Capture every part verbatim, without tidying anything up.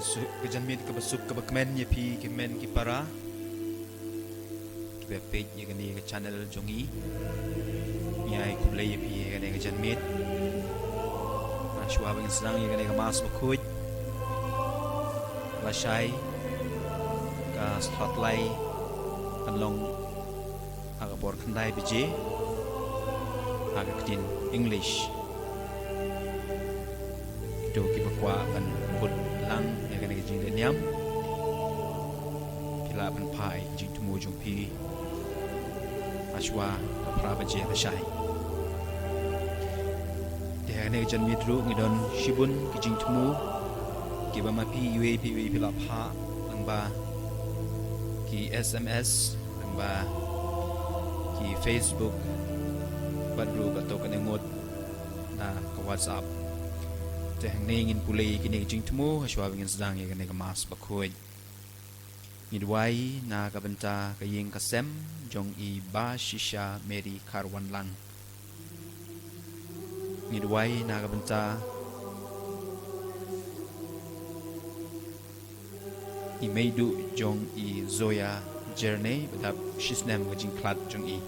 Su-, ka janmiet kaba suk kaba kmen ïa phi ki hynmen ki para kiba peit ïa kane ka channel jong ngi. Ngi ai khublei ïa phi ïa kane ka janmiet. Hashwa ba ngin sdang ïa kane ka Mass Bakhuid, lashai ka Satlai kan long ha ka por khyndai baje ha ka ktien English. Kito kiba kwah ban bud lang ïa kane ka jingdon niam, phi lah ban phah ïa ka jingthmu jong phi hashwa ka phra baje lashai. Te ha kane ka janmiet ruh ngi don shibun ki jingthmu kiba ma phi iwei pa iwei phi lah phah lyngba ki S M S, lyngba ki Facebook, bad ruh kato kane ngut na ka WhatsApp. Te hangne ngin pule ïa kine ki jingthmu hashwa ba ngin sdang ïa kane ka Mass Bakhuid. Ngi duwai na ka bynta ka ïing ka sem jong i Bashisha Mary Kharwanlang. Ngi duwai na ka bynta i meiduh jong i Zoya Jerne, ba dap shisnem ka jingkhlad jong i.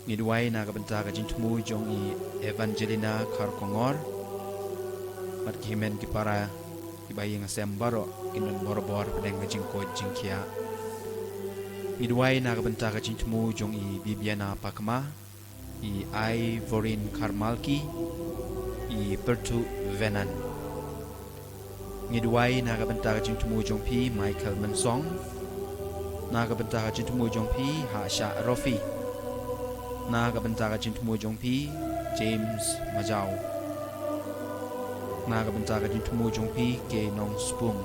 Ngi duwai na ka bynta ka jingthmu jong i Evangelina Kharkongor bad ki hynmen ki para kiba ïing sem baroh kin don bor bor hapdeng ka jingkoit jingkhiah. Ngi duwai na ka bynta ka jingthmu jong i Bibiana Pakma, i Ivorin Kharmalki, i Pertu Venan. Ngi duwai na ka bynta ka jingthmu jong phi Michael Mynsong, na ka bynta ka jingthmu jong phi Hashah Rofi, na ka bynta ka jingthmu jong phi James Majau, na ka bynta ka jingthmu jong phi K Nongspung,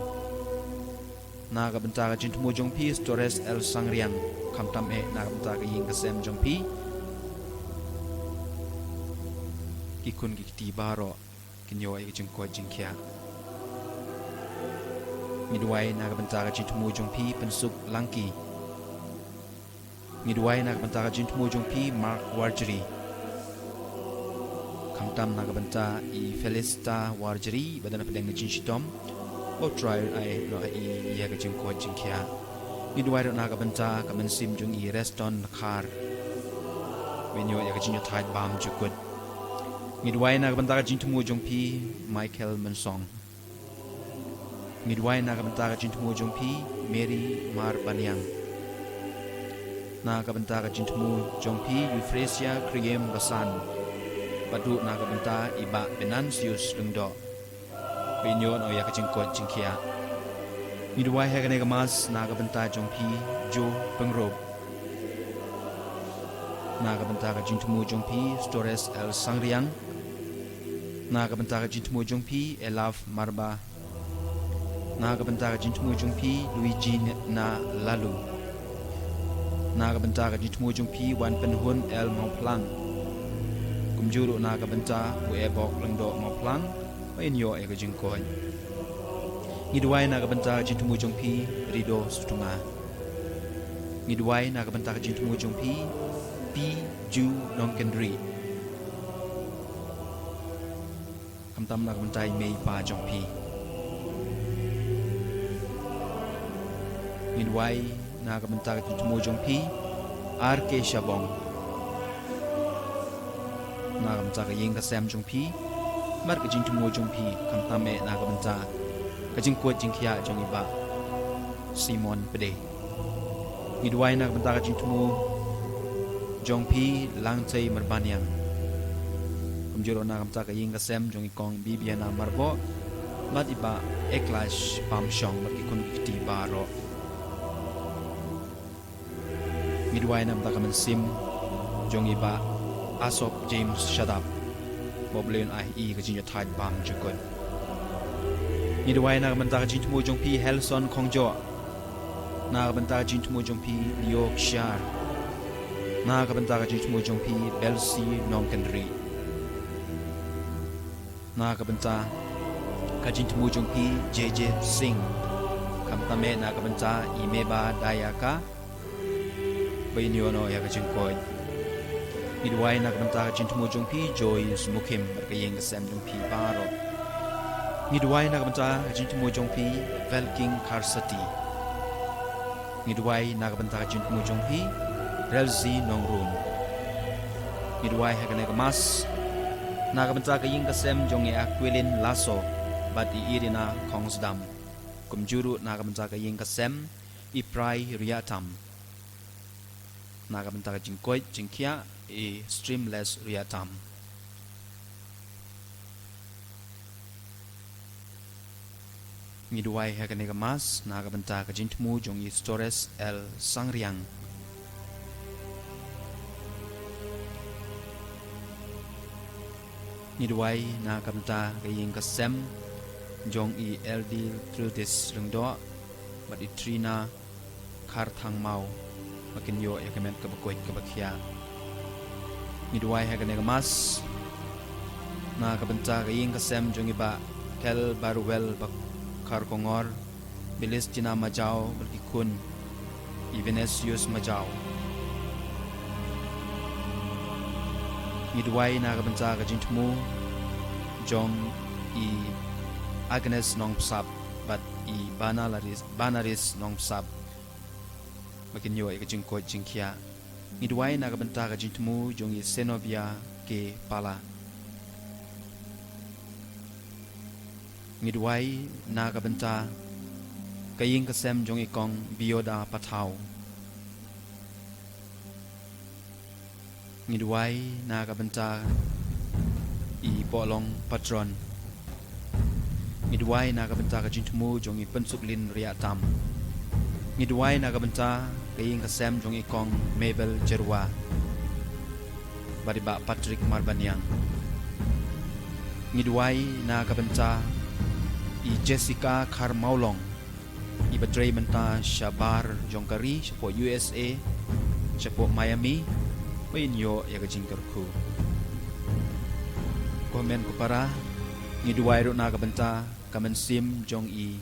na ka bynta ka jingthmu jong phi Stores L Sangriang, khamtam eh na ka bynta ka ïing ka sem jong phi. Ki khun ki kti baroh kin ïoh ïa ka jingkoit jingkhiah. Ngi duwai na ka bynta ka jingthmu jong phi Pynsuk Langki. Ngi duwai na ka bynta ka jingthmu jong phi Mark Warjri, khamtam na ka bynta i Felista Warjri ba don hapdeng ka jingshitom. Ba U Trai un ai noh ha i ïa ka jingkoit jingkhiah. Ngi duwai ruh na ka bynta ka mynsiem jong i Reston Dkhar, ba in ïoh ïa ka jingïathait bam jukut. Ngi duwai na ka bynta ka jingthmu jong phi Michael Mynsong. Ngi duwai na ka bynta ka jingthmu jong phi Mary Marbaniang. Na ka bynta ka jingthmu jong phi Euphrasia Kriem Basan, bad ruh na ka bynta i Bah Venantius Lyngdoh, ba in ïoh noh ïa ka jingkoit jingkhiah. Ngi duwai ha kane ka Mass na ka bynta jong phi Jo Pyngrope, na ka bynta ka jingthmu jong phi Stores L Sangriang, na ka bynta ka jingthmu jong phi Elaf Marba, na ka bynta ka jingthmu jong phi Luigi Na Lalu, na ka bynta ka jingthmu jong phi Wanpynhun L Mawphlang, kumjuh ruh na ka bynta u Ebok Lyngdoh Mawphlang, ba in ïoh ïa ka jingkoit. Ngi duwai na ka bynta ka jingthmu jong phi Rido Sutunga. Ngi duwai na ka bynta ka jingthmu jong phi Pi Ju Nongkynrih, khamtam na ka bynta i mei i pa jong phi. Ngi duwai na ka bynta ka jingthmu jong phi R K Shabong, na ka bynta ka ïing ka sem jong phi bad ka jingthmu jong phi, khamtam eh na ka bynta ka jingkoit jingkhiah jong i Bah Simon Pde. Ngi duwai na ka bynta ka jingthmu jong phi Langtei Marbaniang, kumjuh ruh na ka bynta ka ïing ka sem jong i Kong Bibiana Marboh bad i Bah Eklash Pamshong bad ki khun ki kti baroh. Ngi duwai na ka bynta ka mynsiem jong i Bah Asop James Shadap, ba U Blei un ai ha i ka jingïathait bam jukut. Ngi duwai na ka bynta ka jingthmu jong phi Helson Khongjoh, na ka bynta ka jingthmu jong phi Leo Kshiar, na ka bynta ka jingthmu jong phi Belsi Nongkynrih, na ka bynta ka jingthmu jong phi J J Singh, khamtam eh na ka bynta i Meba Dayaka, ba in ïoh noh ïa ka jingkoit. Ngi duwai na ka bynta ka jingthmu jong phi Joyce Mukhim bad ka ïing ka sem jong phi baroh. Ngi duwai na ka bynta ka jingthmu jong phi Velking Kharsati. Ngi duwai na ka bynta ka jingthmu jong phi Relzi Nongrum. Ngi duwai ha kane ka mass na ka bynta ka ïing ka sem jong i Aquilin Lasso bad i Irina Khongsdam. Kumjuh ruh na ka bynta ka ïing ka sem i Prai Riatam. Na ka bynta ka jingkoit jingkhiah i Streamless Riatam. Ngi duwai ha kane ka mass na ka bynta ka jingthmu jong i Stores L Sangriang. Ngi duwai na ka bynta ka ïing ka sem jong i Eldil Trildis Lyngdoh bad i Trina Kharthangmaw, ba kin ïoh ïa ka met kaba koit kaba khiah. Ngi duwai ha kane ka mass na ka bynta ka ïing ka sem jong i Bah Kel Barwel Bakharkongor, Bilistina Majaw bad ki khun i Vinicius Majaw. Ngi duwai na ka bynta ka jingthmu jong i Agnes Nongpsap bad i Banaris, Banaris Nongpsap, ba kin ïoh ïa ka jingkoit jingkhiah. Ngi duwai na ka bynta ka jingthmu jong i Senobia K Pala. Ngi duwai na ka bynta ka ïing ka sem jong i Kong Bioda Pathaw. Ngi duwai na ka bynta i Pohlong Patron. Ngi duwai na ka bynta ka jingthmu jong i Pynsuklin Riatam. Ngi duwai na ka bynta ka ïing ka sem jong i Kong Mabel Jerwa bad i Bah Patrick Marbaniang. Ngi duwai na ka bynta i Jessica Kharmawlong, i ba trei mynta shabar jong ka ri shapoh U S A, shapoh Miami, ba in ïoh ïa ka jingkyrkhu. Ko hynmen ko para, ngi duwai ruh na ka bynta ka mynsiem jong i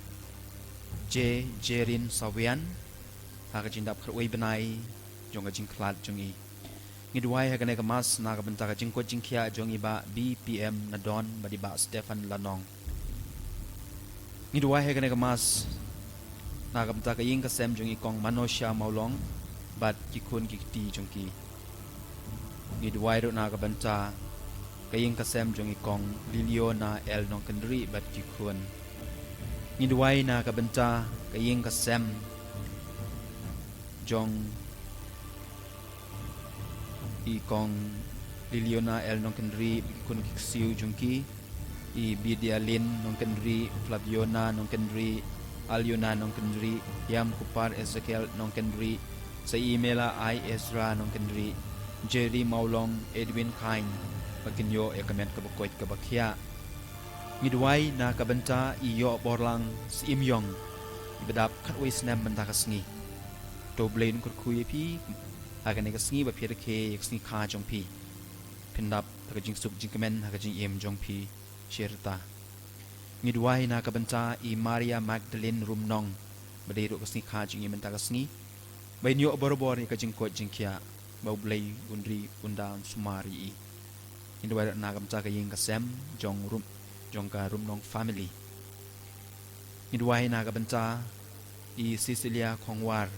J Jerin Sawian ha ka jingdap khatwei bnai jong ka jingkhlad jong i. Ngi duwai ha kane ka mass na ka bynta ka jingkoit jingkhiah jong i Bah B P M Nadon bad i Bah Stephen Lanong. Ngi duwai ha kane ka mass na ka bynta ka ïing ka sem jong i Kong Manosha Mawlong bad ki khun ki kti jong ki. Ngi duwai ruh na ka bynta ka ïing ka sem jong i Kong Liliona L Nongkynrih bad ki khun. Ngi duwai na ka bynta ka ïing ka sem jong i Kong Liliona L Nongkynrih, ki khun ki ksiew jong ki, i Bidialin Nongkynrih, Flaviona Nongkynrih, Aliona Nongkynrih, Yam Kupar Ezekiel Nongkynrih, Saimela I Ezra Nongkynrih, Jerry Mawlong, Edwin Khain, ba kin ïoh ïa ka met kaba koit kaba khiah. Ngi duwai na ka bynta i Ïohborlang Syiemiong, i ba dap khatwei snem mynta ka sngi. To U Blei un kyrkhu ïa phi ha kane ka sngi ba phi rakhe ïa ka sngi kha jong phi. Phin dap ha ka jingsuk jingkmen ha ka jingim jong phi shi rta. Ngi duwai na ka bynta i Maria Magdalene Rumnong, ba dei ruh ka sngi kha jong i mynta ka sngi, ba in ïoh barabor ïa ka jingkoit jingkhiah, ba U Blei un ri un da un sumar ïa i. Ngi duwai ruh na ka bynta ka ïing ka sem jong Rum, jong ka Rumnong family. Ngi duwai na ka bynta i Cecilia Khongwar,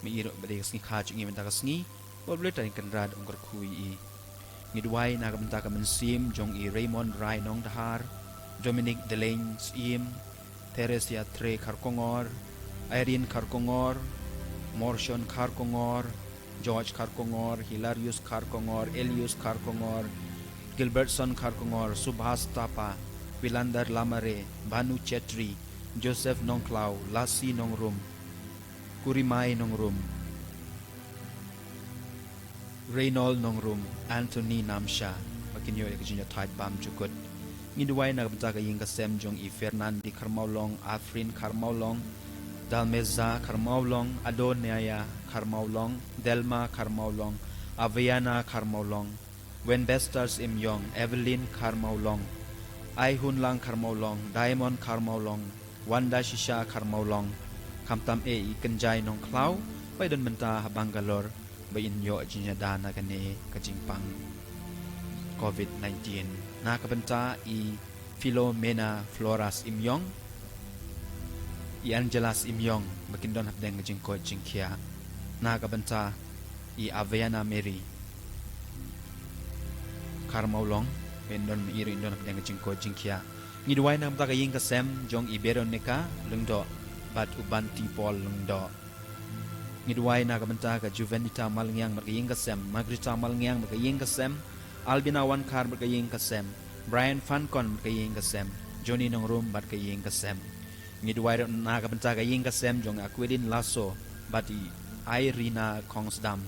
ma i ruh ba dei ka sngi kha jong i mynta ka sngi, ba U Blei Trai Kynrad un kyrkhu ïa i. Ngi duwai na ka bynta ka mynsiem jong i Raymond Rai Nongdhar, Dominic Deleng Syiem, Theresia Tre Kharkongor, Irene Kharkongor, Morshon Kharkongor, George Kharkongor, Hilarius Kharkongor, Elius Kharkongor, Gilbertson Kharkongor, Subhas Tapa, Wilander Lamare, Banu Chetri, Joseph Nongkhlaw, Lasi Nongrum, Kurimai Nongrum, Reynold Nongrum, Anthony Namsha, ba kin ïoh ïa ka jingïathait bymjukut. Ngi duwai na ka bynta ka ïing ka sem jong i Fernandi Kharmawlong, Afrin Kharmawlong, Dalmeza Kharmawlong, Adoniah Kharmawlong, Delma Kharmawlong, Aviana Kharmawlong, Wenbester Syiemiong, Evelyn Kharmawlong, Aihunlang Kharmawlong, Diamond Kharmawlong, Wanda Shisha Kharmawlong, khamtam eh i Kynjai Nongkhlaw, ba i don mynta ha Bangalore, ba in ïoh jingïada na kane ka jingpang covid nineteen. Na ka bynta i Philomena Floras Imyong, i Angelas Imyong, ba kin don hapdeng ka jingkoit jingkhiah. Na ka bynta i Aviana Mary Kharmawlong, ba in don, i ruh in don hapdeng ka jingkoit jingkhiah. Ngi duwai na ka bynta ka ïing ka sem jong i Veronica Lyngdoh bad u Banti Paul Lyngdoh. Ngi duwai na ka bynta ka Juvenita Malngiang bad ka ïing ka sem, Margarita Malngiang bad ka ïing ka sem, Albina Wankhar bad ka ïing ka sem, Brian Fankon bad ka ïing ka sem, Johnny Nongrum bad ka ïing ka sem. Ngi duwai ruh na ka bynta ka ïing ka sem jong Aquilin Lasso bad i Irina Kongsdam.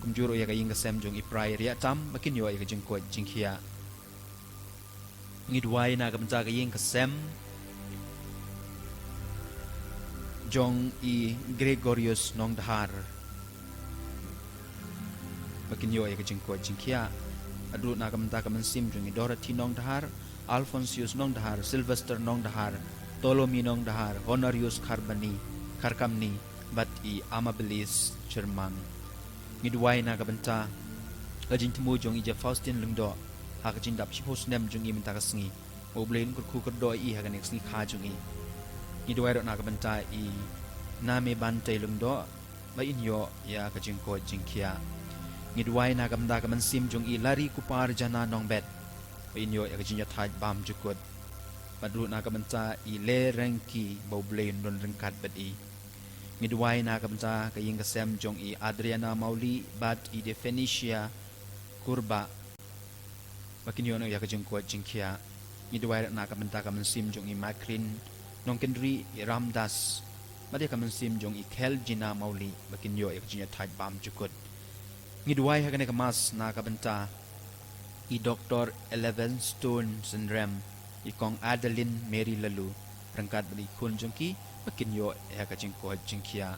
Kumjuh ruh ïa ka ïing ka sem jong i Prai Riatam, ba kin ïoh ïa ka jingkoit jingkhiah. Ngi duwai na ka bynta ka ïing ka sem jong i Gregorius Nongdhar, ba kin ïoh ïa ka jingkoit jingkhiah. Bad ruh na ka bynta ka mynsiem jong i Dorothy Nongdhar, Alphonsius Nongdhar, Sylvester Nongdhar, Ptolemy Nongdhar, Honorius Kharbani, Kharkamni, bad i Amabilis Chyrmang. Ngi duwai na ka bynta ka jingthmu jong i Jeffaustin Lyngdoh ha ka jingdap shiphew snem jong i mynta ka sngi. Ba U Blei un kyrkhu kyrdoh ïa i ha kane ka sngi kha jong i. Ngi duwai ruh na ka bynta i Name Bantei Lyngdoh, ba in ïoh ïa ka jingkoit jingkhiah. Ngi duwai na ka bynta ka mynsiem jong i Lari Kupar Jana Nongbet, ba in ïoh ïa ka jingïathait bymjukut. Bad ruh na ka bynta i Le Rengki, ba U Blei un don ryngkat bad i. Ngi duwai na ka bynta ka ïing ka sem jong i Adriana Mawlieh bad i Defenicia Kurbah, ba kin ïoh noh ïa ka jingkoit jingkhiah. Ngi duwai ruh na ka bynta ka mynsiem jong i Makrin Nongkynrih, i Ramdas, bad ïa ka mynsiem jong i Khel Jina Mawlieh, ba kin ïoh ïa ka jingïathait bymjukut. Ngi duwai ha kane ka mass na ka bynta i Doktor Eleven Stone Synrem, i Kong Adeline Mary Laloo, ryngkat bad i khun jong ki, ba kin ïoh ïa ka jingkoit jingkhiah.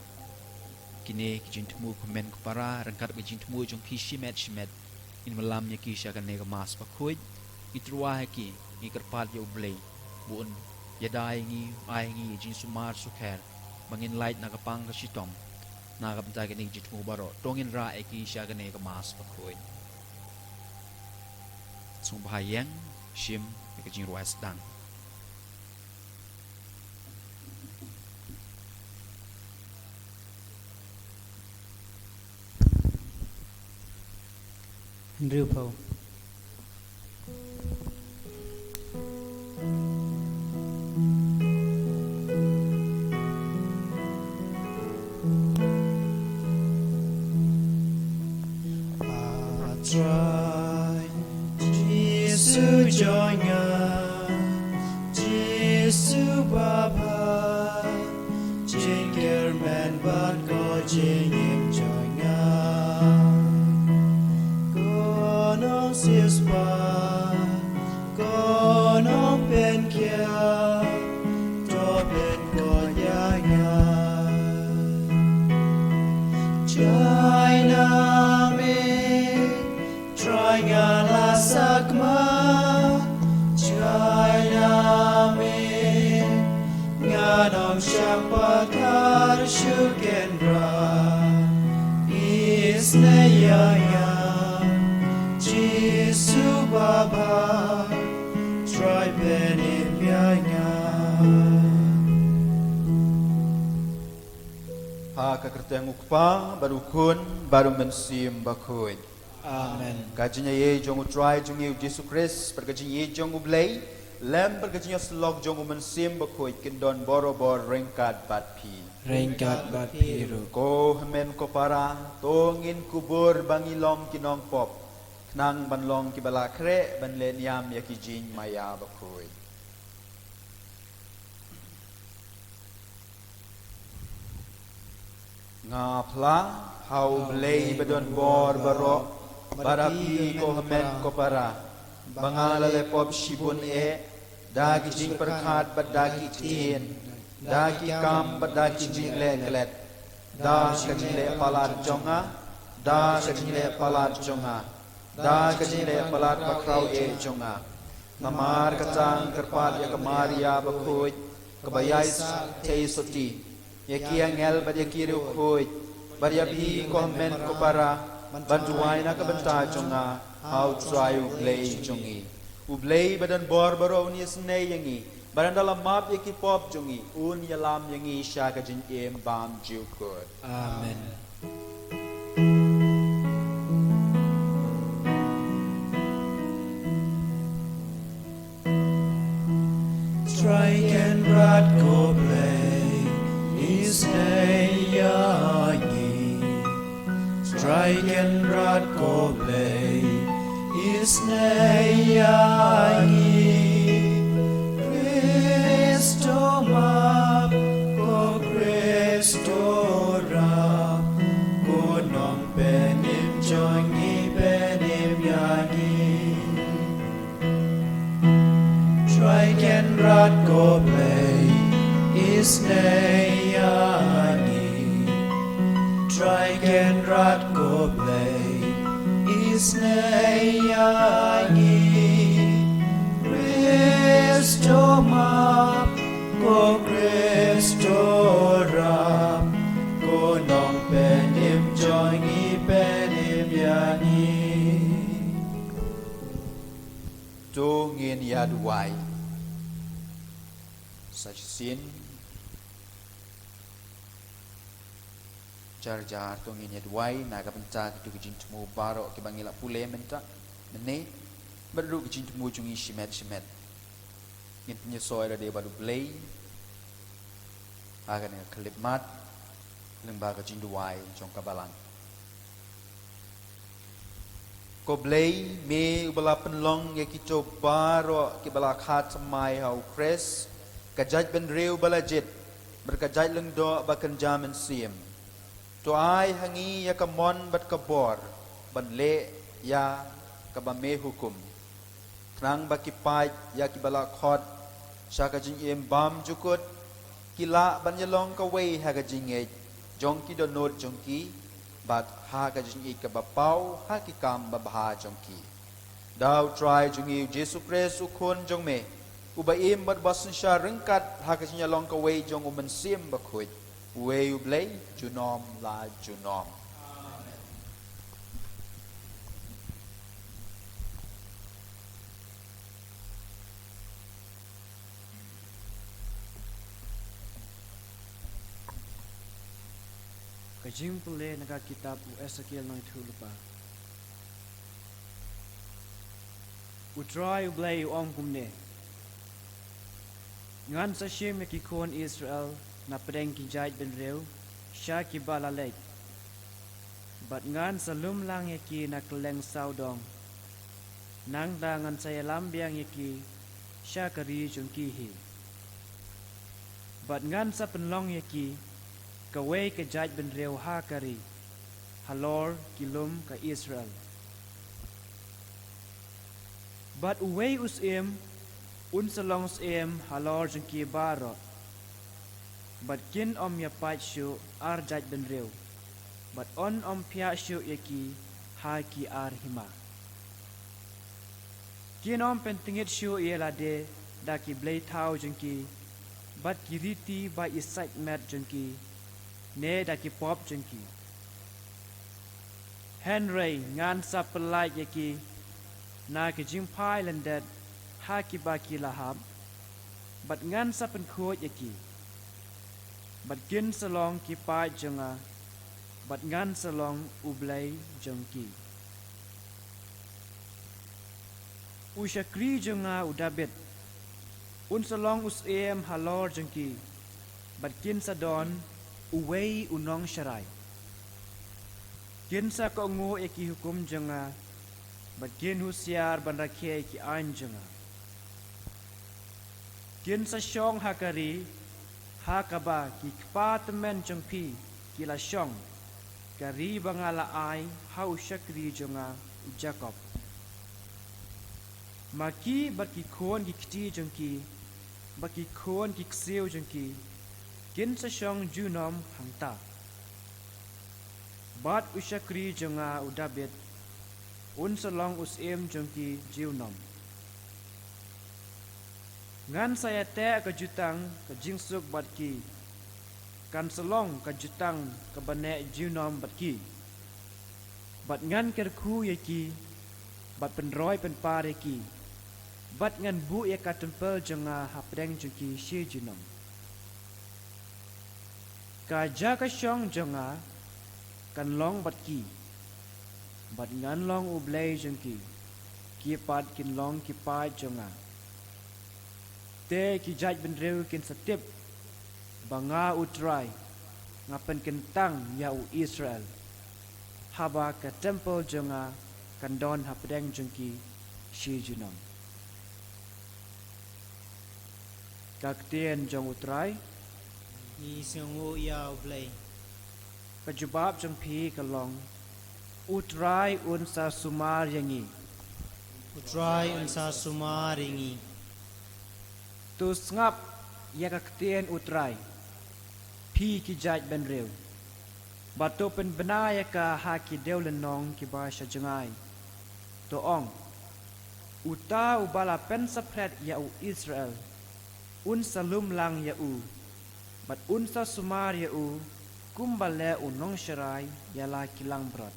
Kine ki jingthmu kmen ko para, ryngkat bad ki jingthmu jong ki shimet shimet, ngin wallam ïa ki sha kane ka mass bakhuid. Ngi tyrwa ha ki, ngi kyrpad ïa U Blei ba un ïada ïa ngi, ai ïa ngi jingsumar sukher, ba ngin lait na ka pang ka shitom. Na ka bynta kine ki jingthmu baroh, to ngin rah ïa ki sha kane ka mass bakhuid. Sngewbha ïeng shim ïa ka jingrwai sdang. Hynriewphew. A Trai Jisu jong nga, Jisu babha, jingkyrmen bad ko jingim jong nga. Ko Nongsiewspah, ko Nongpynkhiah, to pynkoit ïa nga. Jainami, Trai nga la sakmat, jainami, ngan ym shah pathar shuh, kynrad isynei ïa nga. Jisu babha, Trai pynim ïa nga. Ha ka kyrteng U Kpa, bad U Khun, bad U Mynsiem Bakhuid. Amen. Ka jingïeit jong U Trai jong ngi U Jisu Khrist, bad ka jingïeit jong U Blei, lem bad ka jingïasyllok jong U Mynsiem Bakhuid kin don borabor ryngkat bad phi. Ryngkat bad phi ruh. Ko hynmen ko para, to ngin kubur ba ngi long ki nongpop, khnang ban long kiba la khreh ban leh niam ïa ki jingmaïa bakhuid. Nga phla ha U Blei ba don bor baroh, bad ha phi ko hynmen ko para, ba nga la leh pop shibun eh, da ki jingpyrkhat bad da ki ktien, da ki kam bad da ki jingleh klet, da ka jingleh palat jong nga, da ka jingleh palat jong nga, da ka jingleh palat bakhraw eh jong nga. Namar kata nga kyrpad ïa ka Maria bakhuid, kaba ïaisah thei sotti, ïa ki angel bad ïa ki riewkhuid, bad ïa phi ko hynmen ko para, ban duwai na ka bynta jong nga ha U Trai U Blei jong ngi. U Blei ba don bor baroh un isynei ïa ngi, ba dang da la map ïa ki pop jong ngi, un ïalam ïa ngi sha ka jingim bymjukut. Amen. Trai Kynrad ko Blei, isynei ïa ngi. Trai Kynrad ko Blei, isynei ïa ngi. Khrist to map, ko Khrist to rap, ko Nongpynim jong ngi pynim ïa ngi. Trai Kynrad ko Blei, isynei ïa ngi. Trai Kynrad ko Blei, isynei ïa ngi. Khrist to map, ko Khrist to rap, ko Nongpynim jong ngi pynim ïa ngi. To ngin ïa duwai. Sa shisien, jar jar to ngin ïa duwai na ka bynta kito ki jingthmu baroh kiba ngi la pule mynta, mynne, bad ruh ki jingthmu jong ngi shimet shimet. Ngin pynïasoh ïa lade bad U Blei ha kane ka khyllipmat lyngba ka jingduwai jong ka balang. Ko Blei, me uba la pynlong ïa kito baroh kiba la kha thymmai ha U Khrist ka jaitbynriew ba la jied bad ka jait lyngdoh ba kynja mynsiem. To ai ha ngi ïa ka mon bad ka bor ban leh ïa kaba me hukum, khnang ba ki paid ïa kiba la khot sha ka jingim bymjukut ki lah ban ïalong kawei ha ka jingngeit jong ki dohnud jong ki bad ha ka jingïeit kaba paw ha ki kam babha jong ki. Da U Trai jong ngi U Jisu Khrist U Khun jong me, uba im bad ba synshar ryngkat ha ka jingïalong kawei jong U Mynsiem Bakhuid, uwei U Blei junom la junom. Ka jingpule na ka kitab u Esekiel nongïathuhlypa. U Trai U Blei u ong kumne: Ngan sa shim ïa ki khun Israel na pdeng ki jaitbynriew sha kiba la leit, bad ngan sa lum lang ïa ki na kylleng sawdong. Nangta ngan sa ïalam biang ïa ki sha ka ri jong ki hi. Bad ngan sa pynlong ïa ki kawei ka jaitbynriew ha ka ri, halor ki lum ka Israel. Bad uwei u syiem un sa long syiem halor jong ki baroh. Bad kin ym ïapait shuh ar jaitbynriew, bad un ym phiah shuh ïa ki ha ki ar hima. Kin ym pyntngit shuh ïa lade da ki blei thaw jong ki, bad ki riti ba i sait met jong ki, ne da ki pop jong ki. Hynrei ngan sa pyllait ïa ki na ki jingphai lyndet ha kiba ki la hap, bad ngan sa pynkhuid ïa ki, bad kin sa long ki paid jong nga, bad ngan sa long U Blei jong ki. U shakri jong nga u Dabid un sa long u syiem halor jong ki, bad kin sa don uwei u nongsharai. Kin sa kohnguh ïa ki hukum jong nga, bad kin husiar ban rakhe ïa ki aiñ jong nga. Kin sa shong ha ka ri ha kaba ki kpa tymmen jong phi ki la shong, ka ri ba nga la ai ha u shakri jong nga u Jakob. Ma ki bad ki khun ki kti jong ki, bad ki khun ki ksiew jong ki, kin sa shong junom hangta. Bad u shakri jong nga u Dabid un sa long u syiem jong ki junom. Ngan sa ïateh ka jutang ka jingsuk bad ki, kan sa long ka jutang kaba neh junom bad ki. Bad ngan kyrkhu ïa ki, bad pynroi pynpar ïa ki, Bad ngan buh ïa ka templ jong nga hapdeng jong ki shi junom. Ka jaka shong jong nga kan long bad ki, bad ngan long U Blei jong ki, ki pat kin long ki paid jong nga. Te ki jaitbynriew kin sa tip ba nga U Trai nga pynkyntang ïa u Israel, haba ka templ jong nga kan don hapdeng jong ki shi junom. Ka ktien jong U Trai. Ngi sngewnguh ïa U Blei. Ka jubab jong phi ka long, U Trai un sa sumar ïa ngi. U Trai un sa sumar ïa ngi. To sngap ïa ka ktien U Trai, phi ki jaitbynriew, bad to pynbna ïa ka ha ki dewlynnong kiba sha jngai. To ong, uta uba la pynsaphriang ïa u Israel, un sa lum lang ïa u, bad un sa sumar ïa u, kumba leh u nongsharai ïa la ki langbrot.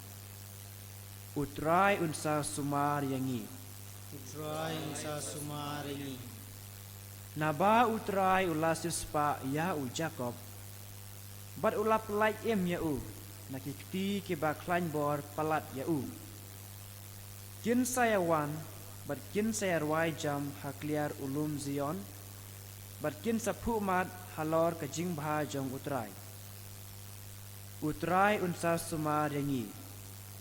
U Trai un sa sumar ïa ngi. U Trai un sa sumar ïa ngi. Naba U Trai u la siewspah ïa u Jakob, bad u la pyllait im ïa u na ki kti kiba khlaiñ bor palat ïa u. Kin sa ïa wan, bad kin sa ïa rwai jam ha kliar u lum Zion, bad kin sa phuhmat halor ka jingbha jong U Trai. U Trai un sa sumar ïa ngi.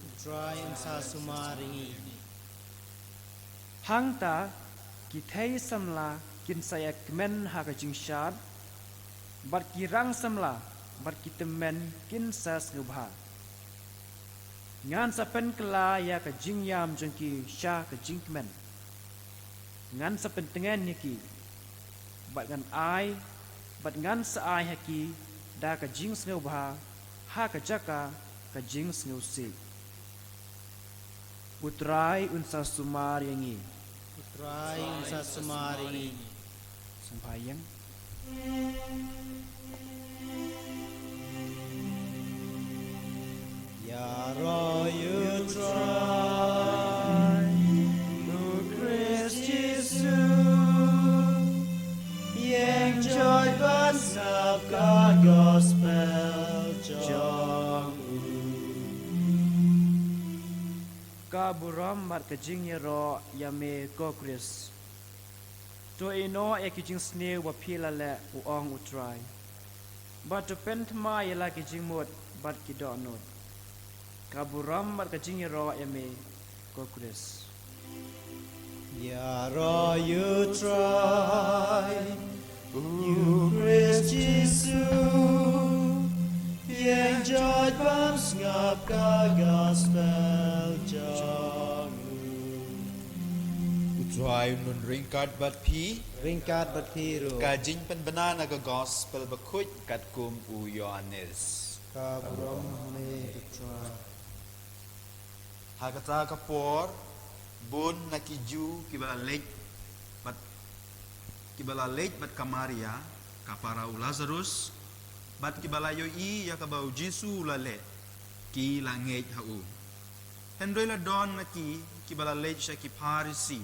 U Trai un sa sumar ïa ngi. Hangta ki thei samla kin sa ïa kmen ha ka jingshad, bad ki rang samla bad ki tymmen kin sa sngewbha. Ngan sa pynkylla ïa ka jingïam jong ki sha ka jingkmen. Ngan sa pyntngen ïa ki, bad ngan ai, bad ngan sa ai ha ki da ka jingsngewbha ha ka jaka ka jingsngewsih. U Trai un sa sumar ïa ngi. U Trai un sa sumar ïa ngi. Sngewbha ïeng. Ïaroh ïa U Trai, U Khrist Jisu, ïeng joit ban sngap ka gospel jong u. Ka burom bad ka jingïaroh ïa me ko Khrist. To ïehnoh ïa ki jingsniew ba phi la leh, u ong U Trai. Bad to pynthma ïa la ki jingmut bad ki dohnud. Ka burom bad ka jingïaroh ïa me ko Khrist. Ïaroh ïa U Trai, U Khrist Jisu, ïeng joit ban sngap ka gospel jong u. U Trai un ryngkat bad phi. Ryngkat bad phi ruh. Ka jingpynbna na ka Gospel Bakhuid katkum u Ïoannis. Ka burom ha me ko Trai. Ha kata ka por, bun na ki Jiw kiba la leit, bad kiba la leit bad ka Maria, ka para u Lazarus, bad kiba la ïohi ïa kaba u Jisu u la leh, ki la ngeit ha u. Hynrei la don na ki kiba la leit sha ki Pharisi,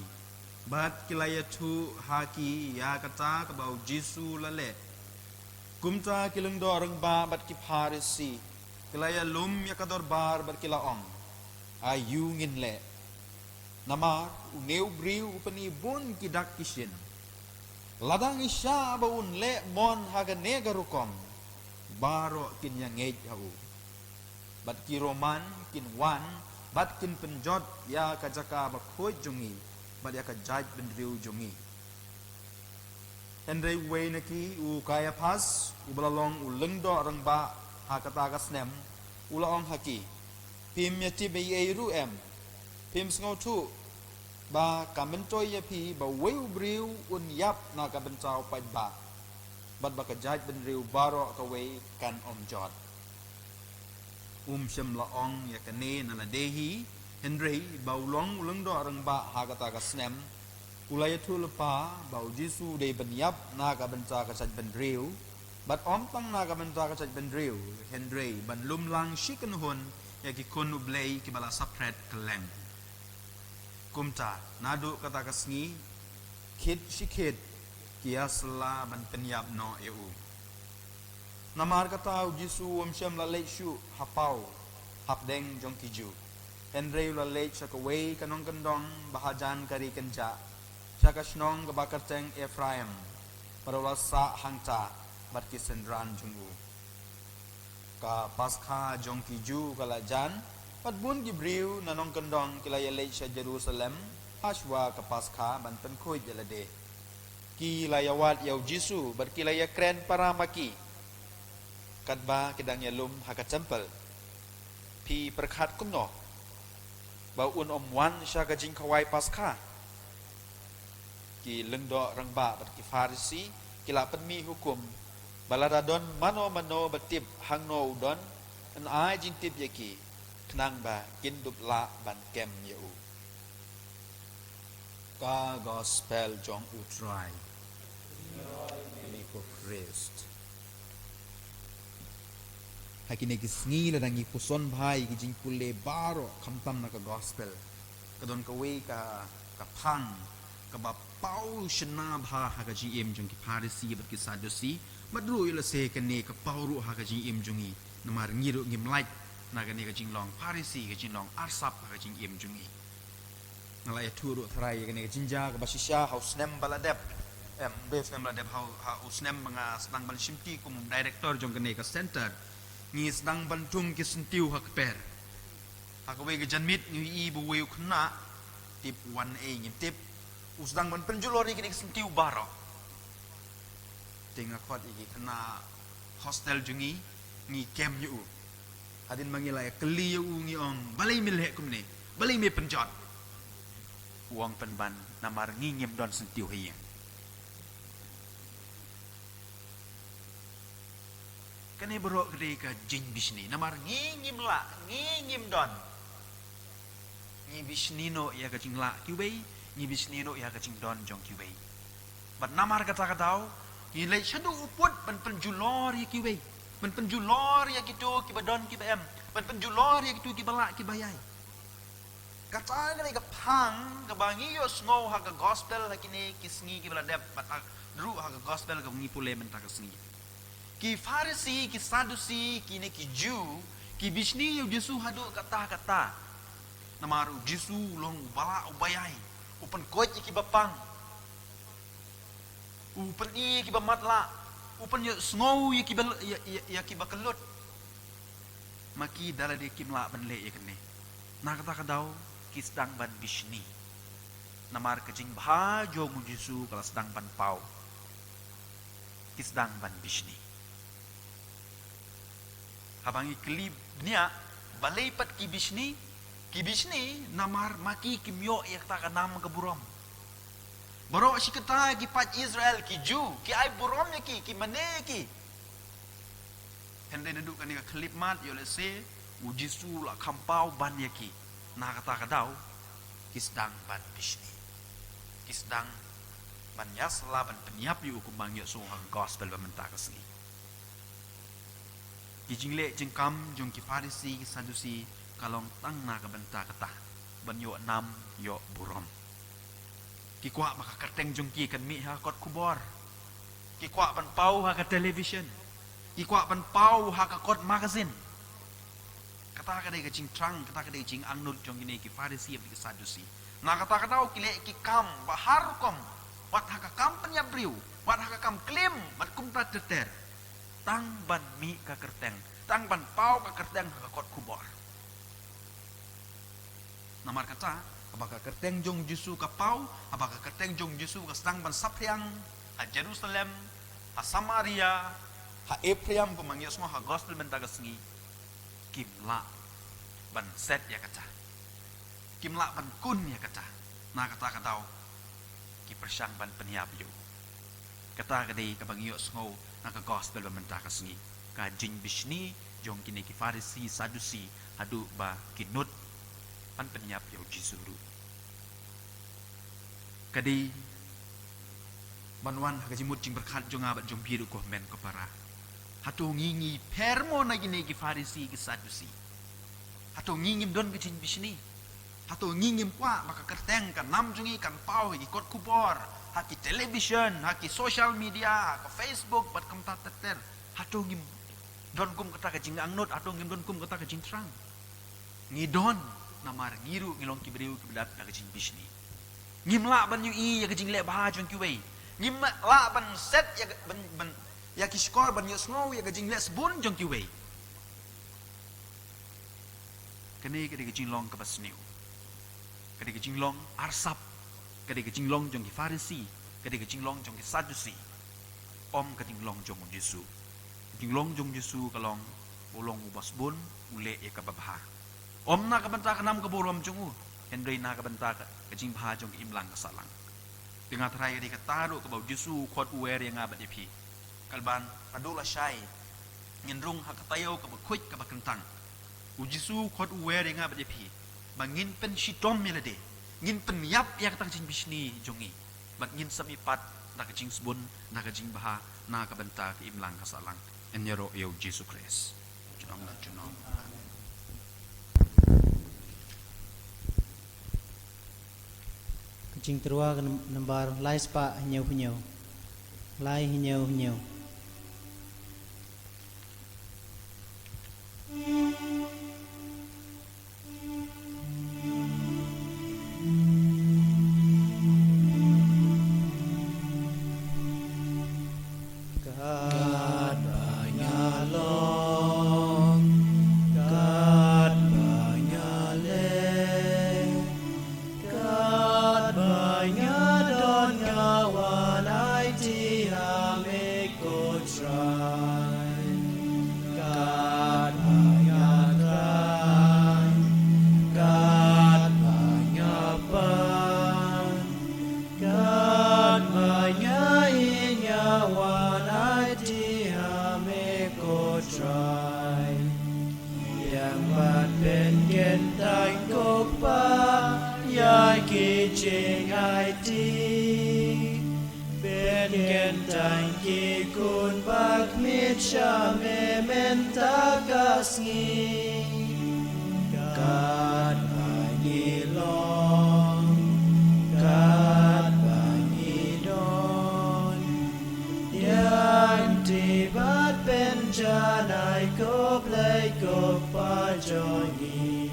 bad ki la ïathuh ha ki ïa kata kaba u Jisu u la leh. Kumta ki lyngdoh rangbah bad ki Pharisi ki la ïalum ïa ka dorbar bad ki la ong, aïu ngin leh? Namar une u briew u pyni bun ki dak ki shin. Lada ngi shah ba un leh mon ha kane ka rukom, baroh kin ïa ngeit ha u. Bad ki Roman kin wan bad kin pynjot ïa ka jaka bakhuid jong ngi bad ïa ka jaitbynriew jong ngi. Hynrei uwei na ki, u Kaiaphas, uba la long u lyngdoh rangbah ha kata ka snem, u la ong ha ki, phim ïatip ei ei ruh em? Phim sngewthuh ba ka myntoi ïa phi ba uwei u briew un ïap na ka bynta u paidbah, bad ba ka jaitbynriew baroh kawei kan ym jot? Um shym la ong ïa kane na lade hi, hynrei ba u long u lyngdoh rangbah ha kata ka snem, u la ïathuh lypa ba u Jisu u dei ban ïap na ka bynta ka jaitbynriew, bad ym tang na ka bynta ka jaitbynriew, hynrei ban lum lang shi kynhun ïa ki khun U Blei kiba la saphriang kylleng. Kumta, naduh kata ka sngi, khit shi khit ki ïasylla ban pynïap noh ïa u. Namar kata u Jisu um shym la leit shuh ha paw hapdeng jong ki Jiw. Hynrei u la leit sha kawei ka nongkyndong ba hajan ka ri kynjah, sha ka shnong kaba kyrteng Ephraim, bad u la sah hangta bad ki synran jong u. Ka Paskha jong ki Jiw ka la jan, bad bun ki briew na nongkyndong ki la ïaleit sha Jerusalem hashwa ka Paskha ban pynkhuid ïa lade. Ki la ïawad ïa u Jisu bad ki la ïakren para ma ki, katba ki dang ïalum ha ka templ: Phi pyrkhat kumno ba un ym wan sha ka jingkhawai Paskha? Ki lyngdoh rangbah bad ki Pharisi ki la pynmih hukum ba lada don mano mano ba tip hangno u don, yn ai jingtip ïa ki, khnang ba kin dup lah ban kem ïa u. Ka Gospel jong U Trai. Khublei ko Khrist. Ha kine ki sngi lada ngi puson bha ïa ki jingpule baroh khamtam na ka Gospel, ka don kawei ka, ka phang kaba paw shynna bha ha ka jingim jong ki Pharisi bad ki Saddusi, bad ruh ïa lehse kane ka paw ruh ha ka jingim jong ngi, namar ngi ruh ngim lait na kane ka jinglong Pharisi, ka jinglong arsap ha ka jingim jong ngi. Nga la ïathuh ruh tharai ïa kane ka jingjia kaba shisha ha u snem ba la dep. Em, ym dei u snem ba la dep, ha u, ha u snem ba nga sdang ban shimti kum u director jong kane ka center. Ngi sdang ban thung ki syntiew ha kper. Ha kawei ka janmiet ngi ïohi ba uwei u khynnah, tip wan ei ngim tip, u sdang ban pynjulor ïa kine ki syntiew baroh. Te nga khot ïa ki khynnah hostel jong ngi, ngi kem ïa u. Hadien ba ngi la ïakylli ïa u ngi ong, balei me leh kumne? Balei me pynjot? U ong pynban, namar ngi ngim don syntiew ha ïing. Kane baroh ka dei ka jingbishni, namar ngi ngim lah, ngi ngim don. Ngi bishni noh ïa ka jinglah kiwei, ngi bishni noh ïa ka jingdon jong kiwei. Bad namar kata ka daw, ngi leit shaduh u pud ban pynjulor ïa kiwei, ban pynjulor ïa kito kiba don kiba em, ban pynjulor ïa kito kiba lah kiba ïai. Kata ka dei ka phang kaba ngi ïohsngew ha ka Gospel ha kine ki sngi kiba la dep, bad ha, ruh ha ka Gospel kaba ngi pule mynta ka sngi. Ki Pharisi, ki Saddusi, kine ki Jiw, ki bishni ïa u Jisu haduh katta katta. Namar u Jisu u long uba lah uba ïai, u pynkoit ïa kiba pang, u pyni ïa kiba matlah, u pynïohsngew ïa kiba, ïa, ïa, ïa kiba kyllut. Ma ki da lade kim lah ban leh ïa kane. Na kata ka daw ki sdang ban bishni. Namar ka jingbha jong u Jisu ka la sdang ban paw. Ki sdang ban bishni. Haba ngi kylli bniah, balei pat ki bishni? Ki bishni namar ma ki kim ïoh ïa kata ka nam ka burom. Baroh shi katta ki paid Israel, ki Jiw, ki ai burom ïa ki, ki mane ïa ki. Hynrei naduh kane ka khyllipmat, ïoh lehse u Jisu u la kham paw ban ïa ki. Na kata ka daw ki sdang ban bishni. Ki sdang ban ïasylla ban pynïap ïa u, kumba ngi ïohsngew ha ka Gospel ba mynta ka sngi. Ki jingleh jingkam jong ki Pharisi, ki Saddusi ka long tang na ka bynta kata, ban ïoh nam ïoh burom. Ki kwah ba ka kyrteng jong ki kan mih ha ka kot khubor. Ki kwah ban paw ha ka television. Ki kwah ban paw ha ka kot magazine. Kata ka dei ka jingthrang, kata ka dei ka jingangnud jong kine ki Pharisi bad ki Saddusi. Na kata ka daw ki leh ki kam ba har rukom, wat ha ka kam pynïap briew, wat ha ka kam claim, bad kumta ter ter. Tang ban mih ka kyrteng, tang ban paw ka kyrteng ha ka kot khubor. Namar kata, haba ka kyrteng jong u Jisu ka paw, haba ka kyrteng jong u Jisu ka sdang ban saphriang ha Jerusalem, ha Samaria, ha Ephraim, kumba ngi ïohsngew ha Gospel mynta ka sngi, kim lah ban set ïa kata. Kim lah ban kun ïa kata. Na kata ka daw ki pyrshang ban pynïap ïa u. Kata ka dei kaba ngi ïohsngew na ka Gospel ba mynta ka sngi. Ka jingbishni jong kine ki Pharisi, Saddusi, haduh ba ki nud ban pynïap ïa u Jisu ruh. Ka dei ban wan ha ka jingmut jingpyrkhat jong nga bad jong phi ruh, ko hynmen ko para. Hato ngi ngi pher mo na kine ki Pharisi, ki Saddusi? Hato ngi ngim don ka jingbishni? Hato ngi ngim kwah ba ka kyrteng, ka nam jong ngi kan paw ha ki kot khubor, ha ki television, ha ki social media, ha ka Facebook, bad kumta ter ter. Hato ngim don kum kata ka jingangnud, hato ngim don kum kata ka jingthrang. Ngi don, namar ngi ruh ngi long ki briew kiba dap da ka jingbishni. Ngim lah ban ïohi ïa ka jingleh bha jong kiwei. Ngim lah ban set ïa ka, ban, ban, ïa ki shkor ban ïohsngew ïa ka jingleh sbun jong kiwei. Kane ka dei ka jinglong kaba sniew. Ka dei ka jinglong arsap. Ka dei ka jinglong jong ki Pharisi. Ka dei ka jinglong jong ki Sadusi. Ym ka jinglong jong u Jisu. Ka jinglong jong u Jisu ka long, u long uba sbun, u leh ïa kaba bha. Ym na ka bynta ka nam ka burom jong u, hynrei na ka bynta ka, ka jingbha jong ka imlang ka sahlang. Te nga tharai ka dei kata ruh kaba u Jisu u khot u wer ïa nga bad ïa phi. Katba naduh lashai ngin rung ha ka taïew kaba khuid kaba kyntang, u Jisu u khot u wer ïa nga bad ïa phi ba ngin pynshitom ïa lade, ngin pynïap ïa kata ka jingbishni jong ngi, bad ngin sa mihpat da ka jingsbun, da ka jingbha, na ka bynta ka imlang ka sahlang. Yn ïaroh ïa u Jisu Khrist. Junom la junom. Ka Jingtyrwa ka num-, number lai spah hynñiew hynñiew. Lai hynñiew hynñiew. Katba nga long, katba nga leh, katba nga don, nga wan aiti ha me ko Trai. Katba nga khlaiñ, katba nga pan, katba nga ïeit, nga wan aiti ha me ko Trai. Ïeng bad pynkyntang ko Kpa ïa ki jingaiti. Pynkyntang ki khun ba khmih sha me mynta ka sngi. Katba ngi long, katba ngi don, ïeng ti bad pynjanai ko Blei ko Kpa jong ngi.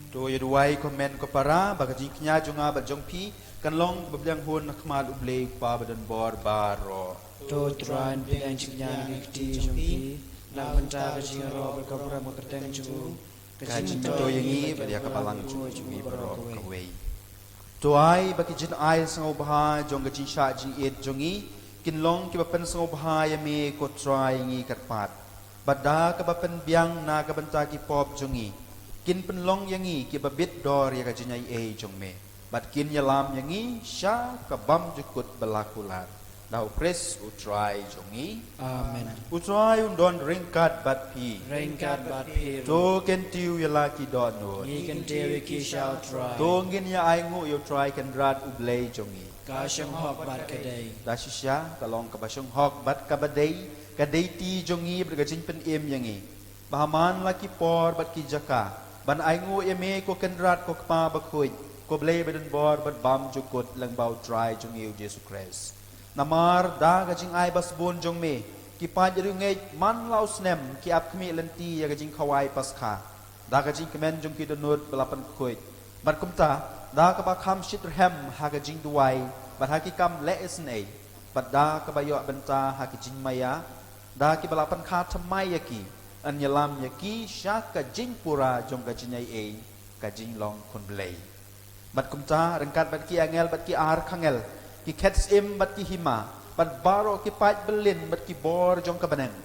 To ïa duwai ko hynmen ko para, ba ka jingkñia jong nga bad jong phi kan long kaba biang hun ha khmat U Blei U Kpa badonbor baroh. To Trai, pynbiang jingkñia na ka kti jong phi na ka bynta ka jingïaroh bad ka burom ka kyrteng jong u, ka jingmyntoi ïa ngi bad ïa ka balang jong ngi baroh kawei. To ai ba ki jingai sngewbha jong ka jingshah jingit jong ngi kin long kiba pynsngewbha ïa me ko Trai ngi kyrpad. Bad da kaba pynbiang na ka bynta ki pop jong ngi, kin pynlong ïa ngi kiba bit dor ïa ka jingaiei jong me, bad kin ïalam ïa ngi sha ka bymjukut ba la kular. Da U Khrist U Trai jong ngi. Amen. U Trai un don ryngkat bad phi. Ryngkat bad phi ruh. To kyntiew ïa la ki dohnud. Ngi kyntiew ïa ki sha U Trai. To ngin ïa ainguh ïa U Trai Kynrad U Blei jong ngi. Ka shong hok bad ka dei. Da shisha ka long kaba shong hok bad kaba dei, ka dei ti jong ngi bad ka jingpynim ïa ngi, ba ha man la ki por bad ki jaka ban ainguh ïa me ko Kynrad ko Kpa bakhuid, ko Blei badonbor bad bymjukut lyngba U Trai jong ngi U Jisu Khrist. Namar da ka jingai ba sbun jong me, ki paid riewngeit man la u snem ki ap khmih lynti ïa ka jingkhawai Paskha da ka jingkmen jong ki dohnud ba la pynkhuid. Bad kumta, da kaba kham shitrhem ha ka jingduwai bad ha ki kam leh isynei, bad da kaba ïoh bynta ha ki jingmaïa da kiba la pynkha thymmai ïa ki, yn ïalam ïa ki sha ka jingpura jong ka jingaiei, ka jinglong khun Blei. Bad kumta, ryngkat bad ki angel bad ki archangel, ki khet syiem bad ki hima, bad baroh ki paid byllien bad ki bor jong ka bneng,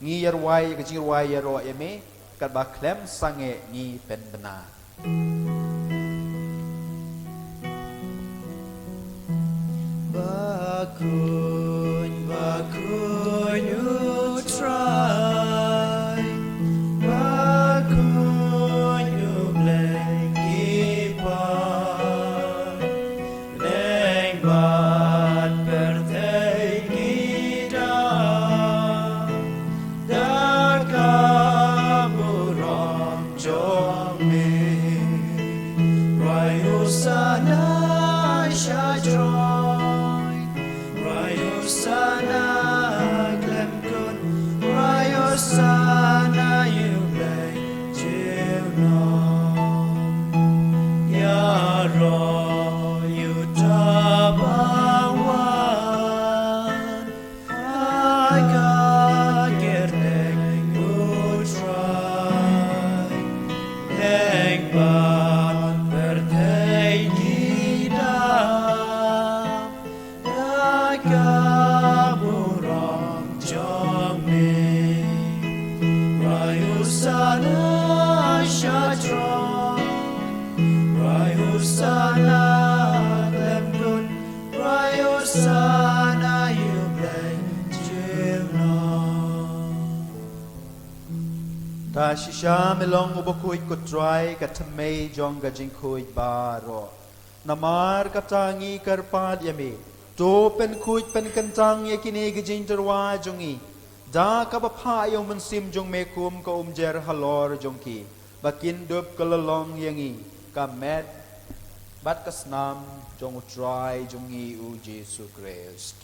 ngi ïarwai ïa ka jingrwai ïaroh ïa me, katba khlem sangeh ngi pynbna. Bakhuid, bakhuid U Trai, bakhuid U Blei ki paid, bneng bad pyrthei ki da da ka burom jong me. Rwai hosana Sana ïa U Blei junom. Ïaroh ïa uta ba wan ha ka kyrteng U Trai. Lehse ba pyrthei ki dap da ka burom jong me. Rai Hosana sha throne. Rai Hosana khlem dun. Rai Hosana ïa U Blei junom. Ta shisha me long u bakhuid ko Trai, ka thymmei jong ka jingkhuid baroh. Namar kata ngi kyrpad ïa me, to pynkhuid pynkyntang ïa kine ki jingtyrwa jong ngi da kaba phah ïa U Mynsiem jong me kum ka umjer halor jong ki, ba kin dup ka lolong ïa ngi ka met bad ka snam jong U Trai jong ngi U Jisu Khrist.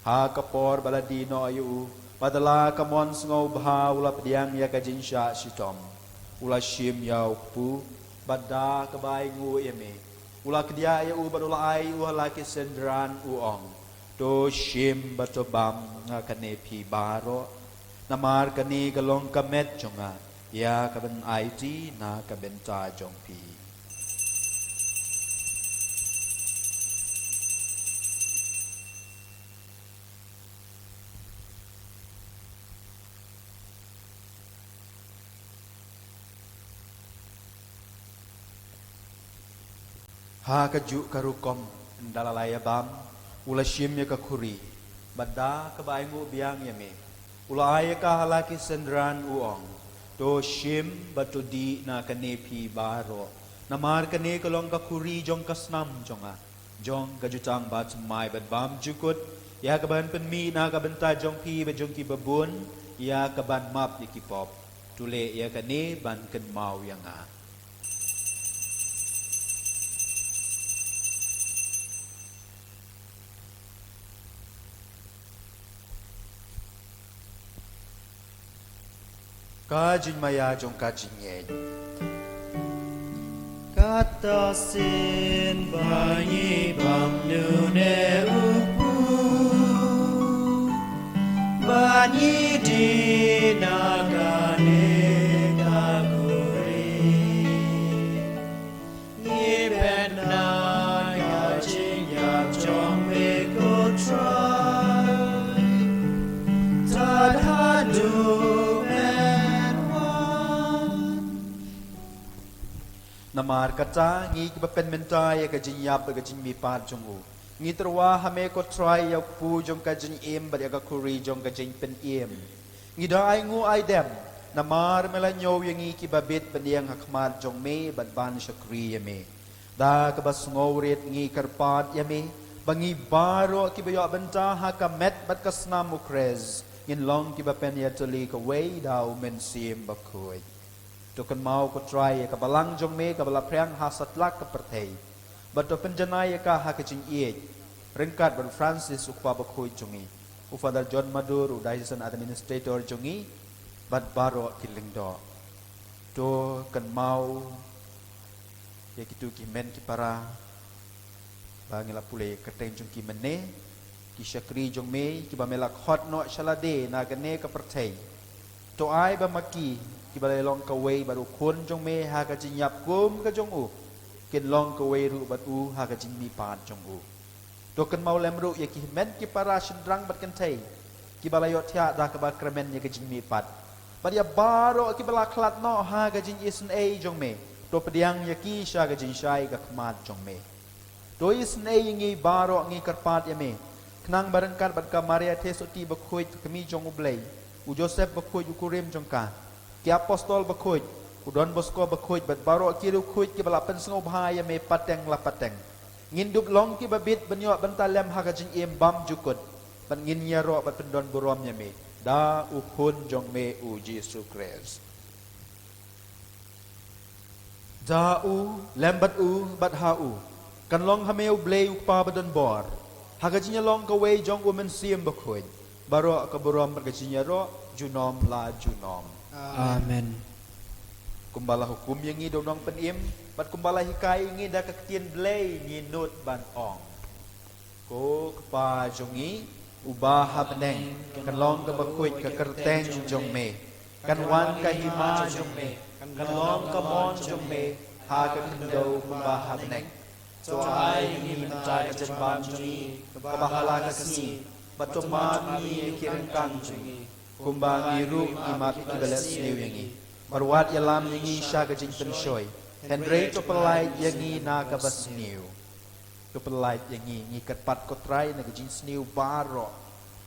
Ha ka por ba la die noh ïa u, bad da la ka mon sngewbha u la pdiang ïa ka jingshah shitom. U la shim ïa u kpu, bad da kaba ainguh ïa me, u la kdiah ïa u bad u la ai ïa u ha la ki synran, u ong: To shim bad to bam na kane phi baroh, namar kane ka long ka met jong nga, ïa kaban aiti na ka bynta jong phi. Ha kajuh ka rukom, ynda la ïa bam, u la shim ïa ka khuri, bad da kaba ainguh biang ïa me, u la ai ïa ka ha la ki synran, u ong: To shim bad to dih na kane phi baroh, namar kane ka long ka khuri jong ka snam jong nga, jong ka jutang bathymmai bad bymjukut, ïa kaban pynmih na ka bynta jong phi bad jong kiba bun, ïa kaban map ïa ki pop. To leh ïa kane ban kynmaw ïa nga. Ka jingmaïa jong ka jingngeit. Kata shisien ba ngi bam ïa une u kpu, ba ngi dih na kane ka khuri, ngi pynbna ïa ka jingïap jong me ko Trai, tad haduh men wan. Namar kata, ngi kiba pynmynta ïa ka jingïap bad ka jingmihpat jong u, ngi tyrwa ha me ko Trai ïa u kpu jong ka jingim bad ïa ka khuri jong ka jingpynim. Ngi da ainguh aidem, namar me la ñiew ïa ngi kiba bit ban ïeng ha khmat jong me bad ban shakri ïa me. Da kaba sngewrit ngi kyrpad ïa me, ba ngi baroh kiba ïoh bynta ha ka met bad ka snam u Khrist, ngin long kiba pynïatylli kawei da u Mynsiem Bakhuid. To kynmaw ko Trai ïa ka balang jong me kaba la phriang ha satlak ka pyrthei, bad to pynjanai ïa ka ha ka jingïeit, ryngkat bad u Francis u Kpa Bakhuid jong ngi, u Father John Madur u Diocesan Administrator jong ngi, bad baroh ki lyngdoh. To kynmaw ïa kito ki hynmen ki para ba ngi la pule ïa ka kyrteng jong ki mynne, ki shakri jong me kiba me la khot noh sha lade na kane ka pyrthei. To ai ba ma ki kiba la long kawei bad u Khun jong me ha ka jingïap kum ka jong u, kin long kawei ruh bad u ha ka jingmihpat jong u. To kynmaw lem ruh ïa ki hynmen ki para shynrang bad kynthei kiba la ïohthiah da kaba kyrmen ïa ka jingmihpat, bad ïa baroh kiba la khlad noh ha ka jingisynei jong me. To pdiang ïa ki sha ka jingshai ka khmat jong me. To isynei ïa ngi baroh, ngi kyrpad ïa me, khnang ba ryngkat bad ka Maria Theisotti Bakhuid, ka Kmie jong U Blei, u Joseph Bakhuid u kurim jong ka, ki Apostol Bakhuid, u Don Bosco Bakhuid bad baroh ki riewkhuid kiba la pynsngewbha ïa me pateng la pateng, ngin dup long kiba bit ban ïoh bynta lem ha ka jingim bymjukut, bad ngin ïaroh bad pyndonburom ïa me da u Khun jong me u Jisu Khrist. Da u, lem bad u, bad ha u, kan long ha me U Blei U Kpa badonbor, ha ka jingïalong kawei jong U Mynsiem Bakhuid, Baroh ka burom bad ka jingïaroh junom la junom. Amen. Kumba la hukum ïa ngi da u nongpynim bad kumba la hikai ïa ngi da ka ktien Blei, ngi nud ban ong: Ko Kpa jong ngi uba ha bneng, kan long kaba khuid ka kyrteng jong me, kan wan ka hima jong me, kan long ka mon jong me ha ka khyndew kumba ha bneng. To ai ïa ngi mynta ka jingbam jong ngi kaba ha la ka sngi, bad to map ïa ngi ïa ki ryngkang jong ngi, kumba ngi ruh ngi map ïa kiba leh sniew ïa ngi. Bad wat ïalam ïa ngi sha ka jingpynshoi, hynrei to pyllait ïa ngi na kaba sniew. To pyllait ïa ngi, ngi kyrpad ko Trai, na ka jingsniew baroh.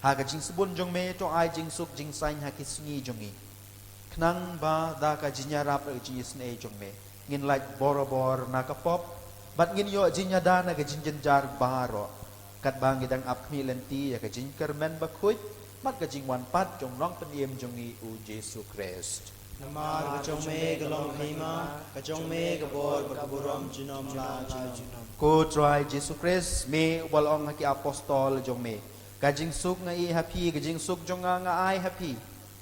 Ha ka jingsbun jong me to ai jingsuk jingsaiñ ha ki sngi jong ngi, khnang ba da ka jingïarap bad ka jingïasnei jong me, ngin lait borabor na ka pop, bad ngin ïoh jingïada na ka jingjynjar baroh, katba ngi dang ap khmih lynti ïa ka jingkyrmen bakhuid bad ka jingwan pat jong u nongpynim jong ngi u Jisu Khrist. Namar ka jong me ka long ka hima, ka jong me ka bor bad ka burom junom la junom. Ko Trai Jisu Khrist, me uba la ong ha ki apostol jong me: Ka jingsuk nga ïeh ha phi, ka jingsuk jong nga nga ai ha phi.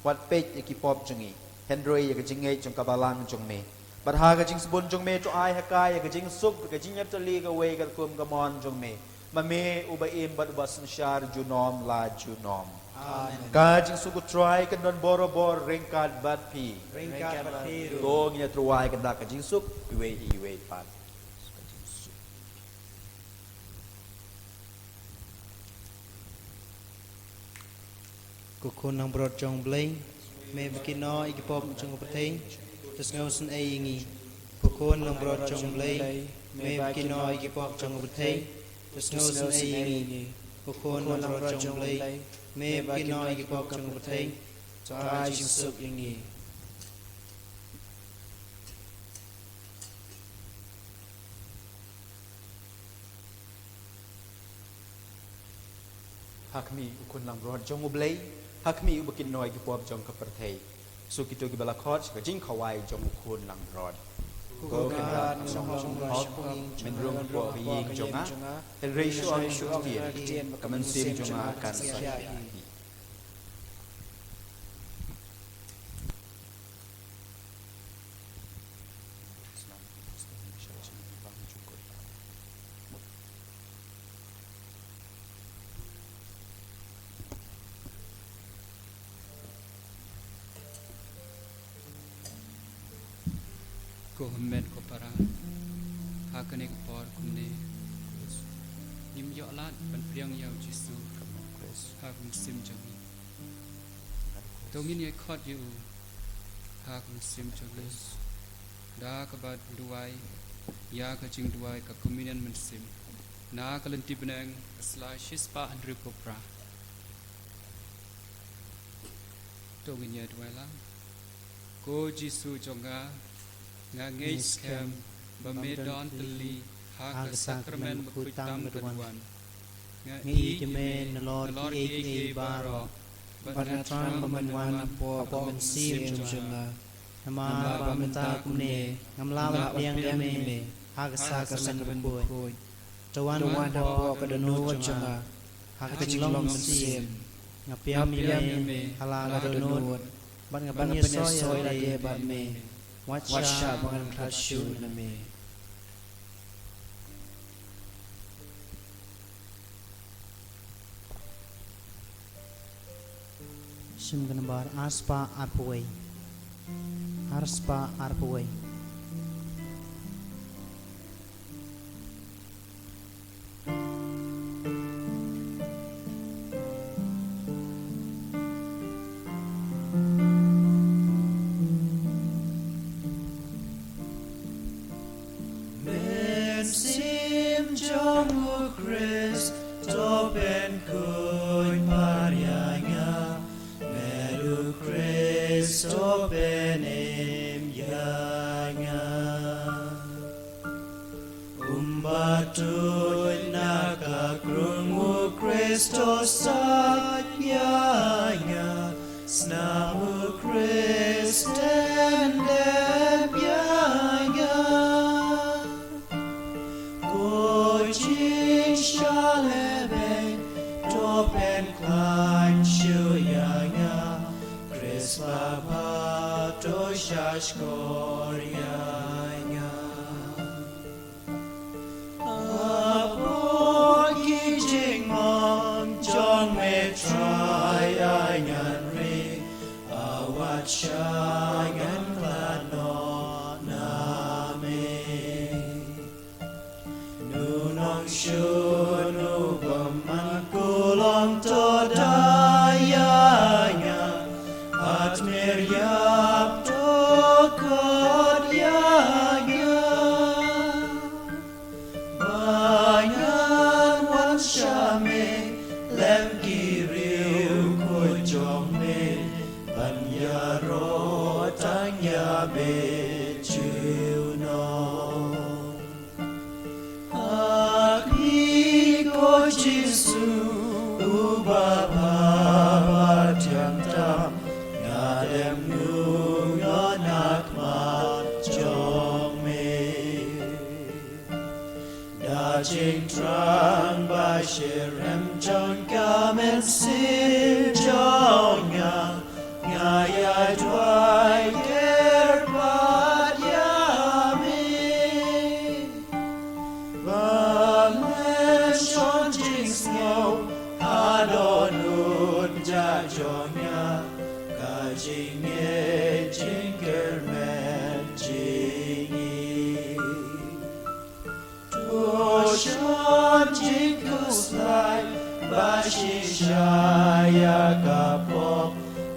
Wat peit ïa ki pop jong ngi, hynrei ïa ka jingngeit jong ka balang jong me. Bad ha ka jingsbun jong me to ai ha ka ïa ka jingsuk, ka jingïatylli kawei katkum ka mon jong me, ma me uba im bad uba synshar junom la junom. Amen. Ka jingsuk u Trai kan don borabor ryngkat bad phi. Ryngkat bad phi ruh. To ngin ïatyrwa ïa ka dak ka jingsuk iwei ïa iwei pat. Ko Khun langbrot jong U Blei, me ba kynnoh ïa ki pop jong ka pyrthei, to sngewsynei ïa ngi. Ko Khun langbrot jong U Blei, me ba kynnoh ïa ki pop jong ka pyrthei, to sngewsynei ïa ngi. Ko Khun langbrot jong U Blei, me ba kynnoh ïa ki pop jong ka pyrthei, to ai jingsuk ïa ngi. Ha khmih u Khun langbrot jong U Blei, ha khmih uba kynnoh ïa ki pop jong ka pyrthei. Suk kito kiba la khot sha ka jingkhawai jong u Khun langbrot. Ko Kynrad, ym long hok men rung hapoh ka ïing jong nga, hynrei shu ong ktien, ka mynsiem jong nga kan sa shah hi. Ko hynmen ko para, ha kane ka por kumne, ngim ïoh lad ban pdiang ïa u Jisu ha ka mynsiem jong ngi. To ngin ïai khot ïa u ha ka mynsiem jong ngi da kaba duwai ïa ka jingduwai ka Communion Mynsiem na ka lynti bneng ka sla shispah hynriewphew phra. To ngin ïa duwai lang. Ko Jisu jong nga, nga ngeit skhem ba me don tylli ha ka sakramen bakhuid tam ba don. Nga ïeit ïa me nalor kiei kiei baroh, bad nga thrang ba men wan hapoh ka mynsiem jong nga. Namar ba mynta kumne ngam lah ban pdiang ïa me ha ka sakramen bakhuid. To wan hapoh ka dohnud jong nga ha ka jinglong mynsiem. Nga pdiang ïa me ha la ka dohnud, bad nga pynïasoh ïa lade bad me. Wat shah ba ngan khlad shuh na me. Shim ka nambar arspah arphew wei. Arspah arphew wei. Mynsiem jong u Khrist to pynkhuid pat ïa nga, met u Khrist to pynim ïa nga. Um batuid na ka krung u Khrist to sait ïa nga, snam u Khrist pyndep ïa nga. Ko jingshah lehbeiñ to pynkhlaiñ Baba to shashkor ïa nga. Hapoh ki jingmong jong me Trai, ai ngan ri, wat sha ngan khlad noh na me. Nongshun u bymman, ko long to da ïa nga, hat mir ïap to khot ïa nga. Ba ngan wan sha me lem ki riewkhuid jong me, ban ïaroh tang ïa me junom. Ha kmie ko Jisu, uba bha bad thiang tam, nga dem nguh noh ha khmat jong me. Da jingthrang ba shitrhem jong ka mynsiem jong nga, nga ïa duwai kyrpad ïa me. Ba men shon jingsngew ha dohnud jong nga, ka jingngeit jingkyrmen jong ngi. To shon jingkhuslai ba shisha ïa ka pop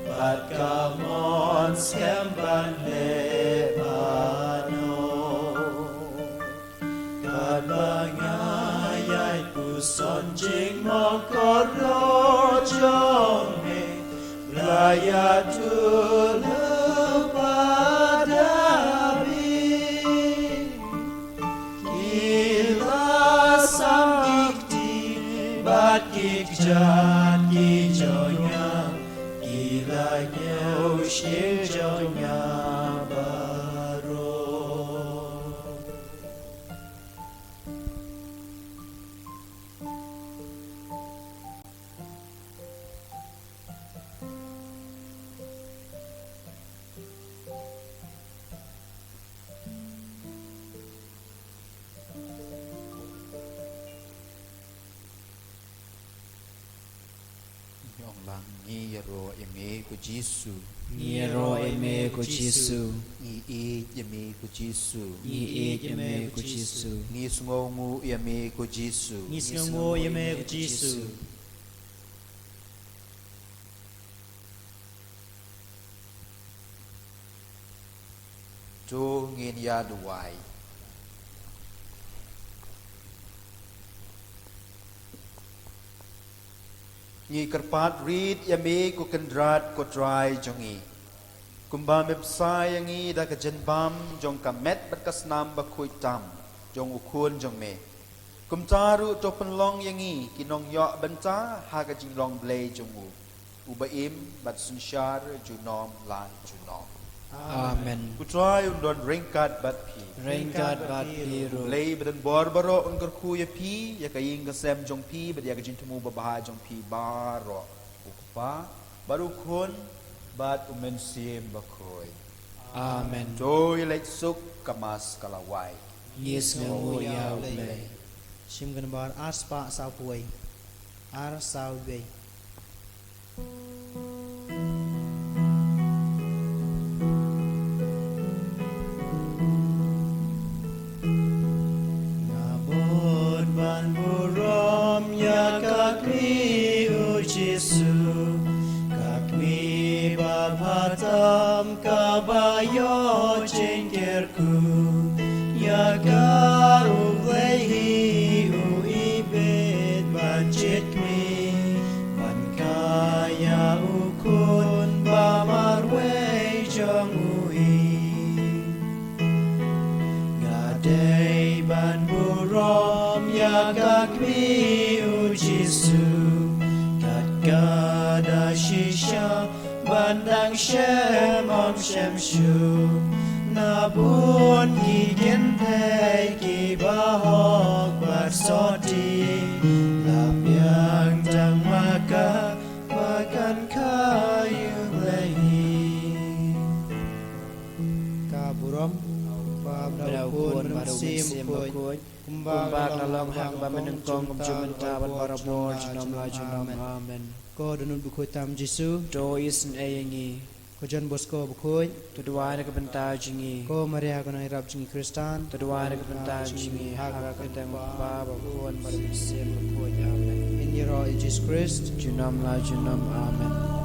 bad ka mon skhem ban leh bad noh. Katba nga ïai puson jingmong kordor jong me, Blei ïatylli pat ïa me. Ki la sam ki kti bad ki kjat ki jong nga, ki la ñiew shyieng jong nga baroh. Ngi ong lang, ngi ïaroh ïa me ko Jisu. Ngi ïaroh ïa me ko Jisu. Ngi ïeit ïa me ko Jisu. Ngi ïeit ïa me ko Jisu. Ngi sngewnguh ïa me ko Jisu. Ngi sngewnguh ïa me ko Jisu. To ngin ïa duwai. Ngi kyrpad rit ïa me ko Kynrad ko Trai jong ngi. Kumba me bsa ïa ngi da ka jingbam jong ka met bad ka snam bakhuid tam jong u Khun jong me, kumta ruh to pynlong ïa ngi ki nongïoh bynta ha ka jinglong Blei jong u, uba im bad synshar junom la junom. Amen. U Trai un don ryngkat bad phi. Ryngkat bad phi ruh. Blei ba don bor baroh un kyrkhu ïa phi, ïa ka ïing ka sem jong phi bad ïa ka jingthmu babha jong phi baroh. U Kpa bad u Khun bad u Mynsiem Bakhuid. Amen. To ïa leit suk, ka Mass ka la wai. Ngi sngewnguh ïa U Blei. Shim ka nambar ar spah saw phew wei. Ar saw wei. Nga bud ban burom ïa ka kmie u Jisu, ka kmie babha tam kaba ïoh jingkyrkhu. Ïa ka U Blei hi u ibit ban jied kmie, ban kha ïa u Khun ba marwei jong u hi. Nga dei ban burom ïa ka kmie u Jisu, kat kaba shisha ban dang shem ym shem shuh. Na bun ki kynthei kiba hok bad soti, la biang tang ma ka ba kan kha ïa U Blei hi. Mynsiem Bakhuid, kumba ka la long ha kaba mynnyngkong, kumjuh mynta bad barabor, junom la junom. Amen. Ko Dohnud Bakhuid tam Jisu, to isynei ïa ngi. Ko John Bosco Bakhuid, to duwai na ka bynta jong ngi. Ko Maria ka Nongïarap jong ngi Khristan, to duwai na ka bynta jong ngi. Ha ka kyrteng u Kpa bad u Khun bad u Mynsiem Bakhuid. Amen. Ngin ïaroh ïa u Jisu Khrist. Junom la junom. Amen.